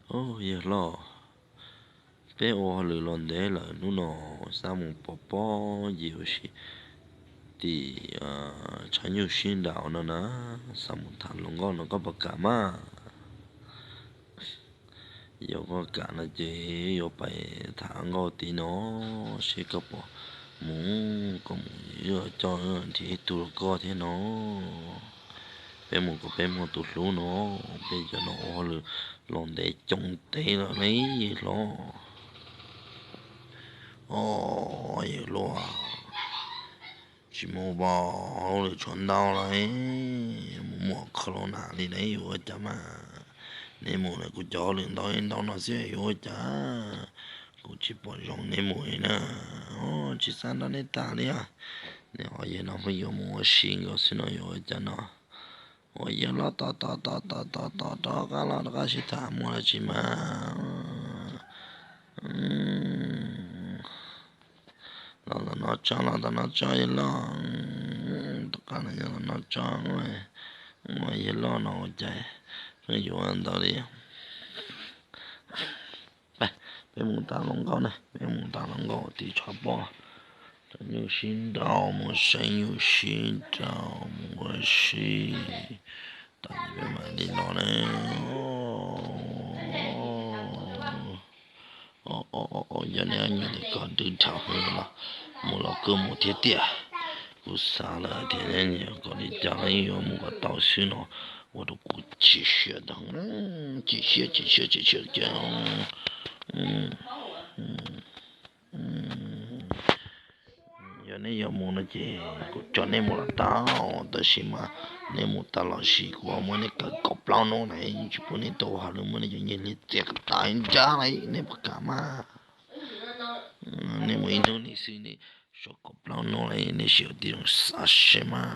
Yawg hlob, peb ua hauj lwm los ntev lawm, hnub no xav mus pov pob yim ua si tim tshav nyuj sib nraus no na, xav mus tham hluas nkauj no, koj puas kam mas? Yog koj kam no ces yuav pais tham nkauj tid no, seb koj puas mus, koj mus coj nrhiav ib tug rau koj thiab no. Peb mus kom peb muaj tus hlub no, peb cov no ua hauj lwm los ntev coob ntev lawm ne, yawg hlob. Os, yawg hlob, tsis mus pov hauj lwm tshuav ntau lawm, mus muaj qhov los nag li ne, yuav ua cas mas? Neb mus lawm kuv cov hauj lwm ntau ntau no xwb, yuav ua cas? Kuv tsis pom zoo neb mus li na. Tsis xav nrog neb tham li os. Neb ho yawg no pheej yuav mus ua si nkaus xwb no, yuav ua cas no? Ua yawg hlob, tos tos tos tos tos tos rov qab los rov qab sib tham, muaj dab tsi mas. Los tom no tso, los tom no tso yawg hlob. Tom qab no yog los no tso. Yawg hlob no ua cas pheej yuav ntau li. Peb mus tham hluas nkauj na, peb mus tham hluas nkauj tim tshav pob, tshav nyuj sib nraus, mus saib nyuj sib nraus, mus ua si. Tam sim peb mam li los na. Yog neb nyuam li koj dwb dhau heev los mus los kuj mus thiab tiag. Kuv xav lawm tias neb nyuam kom li cas los yeej yuav mus kom tau xwb no, ua rau kuv chim siab dhau, chim siab chim siab chim siab kiag. Yog neb yuav mus no ces kuv coj neb mus los tau, tab sis mas neb mus tau los sis kuv muab neb kaw kaum plaub hnub na, tsis pub neb tuaj ua hauj lwm, muab neb cov nyiaj hli txiav kom tas ib nrab na, neb puas kam mas? Neb mus ib hnub neb xwb neb sau kaum plaub hnub na, neb sim ua tib zoo xav seb mas.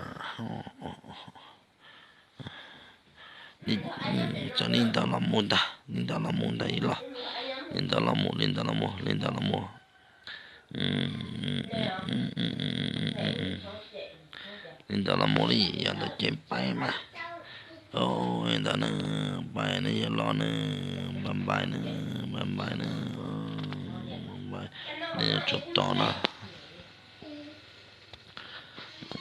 Txawm li ntawd los mus ntag, li ntawd los mus ntag ib los, li ntawd los mus, li ntawd los mus, li ntawd los mus. Li ntawd los mus li, yog ntawd ces pais mas. Li ntawd na, pais na yawg hlob na, npais npais na, npais npais na, npais, nej yuav tsum tos na.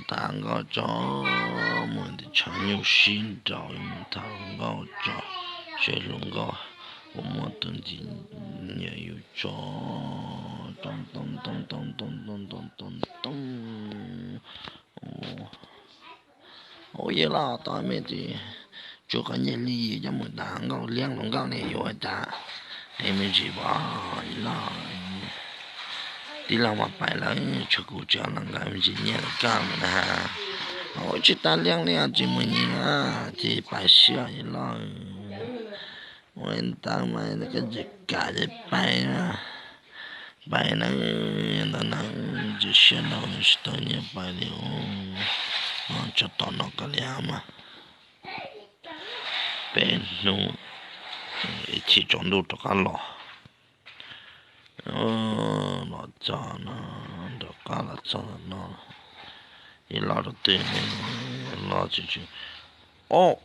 Tham nkauj tso, mus tim tshav nyuj sib nraus, mus tham nkauj tso, seb hluas nkauj puas muaj tus ntxim nyiam yus tso. Toom toom toom toom toom toom toom toom toom. Ua yawg los tau me tis, tsuav qhov nyiaj hli coj mus tham nkauj, liab hluas nkauj ne yuav ua cas? Es me ntsis pom los, tij laug mas pais lawm, tshuav kuv tsev los nkawd me ntsis nyiaj lawm koj mas na. Ua tsis tas liab li tsis mus nyiam na, ces pais siab yawg los. Ua ntawd mas koj tsis kam ces pais, pais na, ntawd na, tsis siab dhau tsis tau nyiaj pais li. Tso tom no koj li mas. Peb hnub ib chim tsaus ntuj rov qab los. Los txog no, rov qab los txog no, ib los rau twg, los tsis tsis. Os,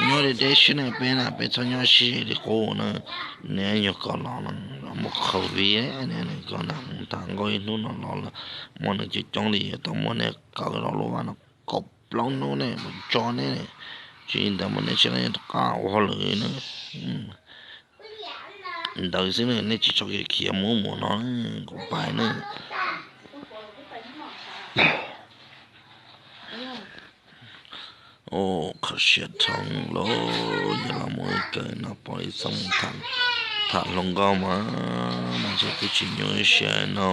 nyob deb deb siab ne peb na, peb txhob nyob sib li qub na. Neb nyuag kom los no muaj qhov vim neb kom na, tham nkauj ib hnub no los lawm, muaj neeg coob coob li yuav tau muab neb kaw rau lub vaj no kaum plaub hnub ne, mus tso neb, tsis li ntawd mas neb tsis rov qab ua hauj lwm na. Ntawd xwb ne, nej tsis txhob khiav khiav mus mus no, kuv pais ne. Ua kho siab dhau lawm, yog los mus kaw no pom ib txoj mus tham hluas nkauj mas, mas ntshe twb tsis nyuaj siab no.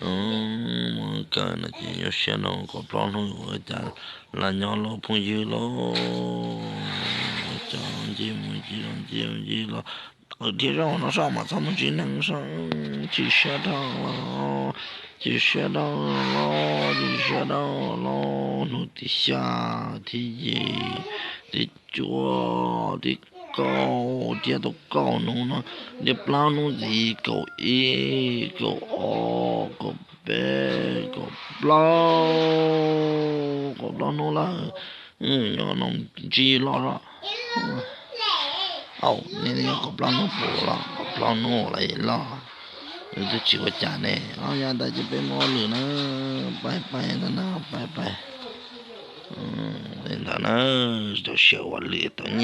Mus kaw no ces nyuaj siab no, kaum plaub hnub ua cas los nyob los phooj ywg los, ua cas nce mus nce los nce mus nce los, tawm dhia zoj no soj mas txhob mus ntsib neeg soj, tsis siab dhau los, tsis siab dhau los, tsis siab dhau los, hnub tim xya, thib yim, thib cuaj, thib kaum, thiab tau kaum hnub no, thiab plaub hnub ntxiv, kaum ib, kaum ob, kaum peb, kaum plaub, kaum plaub hnub lawm, nyob no ntsib los os. Au, nej nyob kaum plaub hnub puas los, kaum plaub hnub los loj, wb twb tsis ua cas ne. Os, yog ntawd ces peb mus ua lwm na, pais pais ntag na, pais pais. Li ntawd na, tau siab ua lwm tau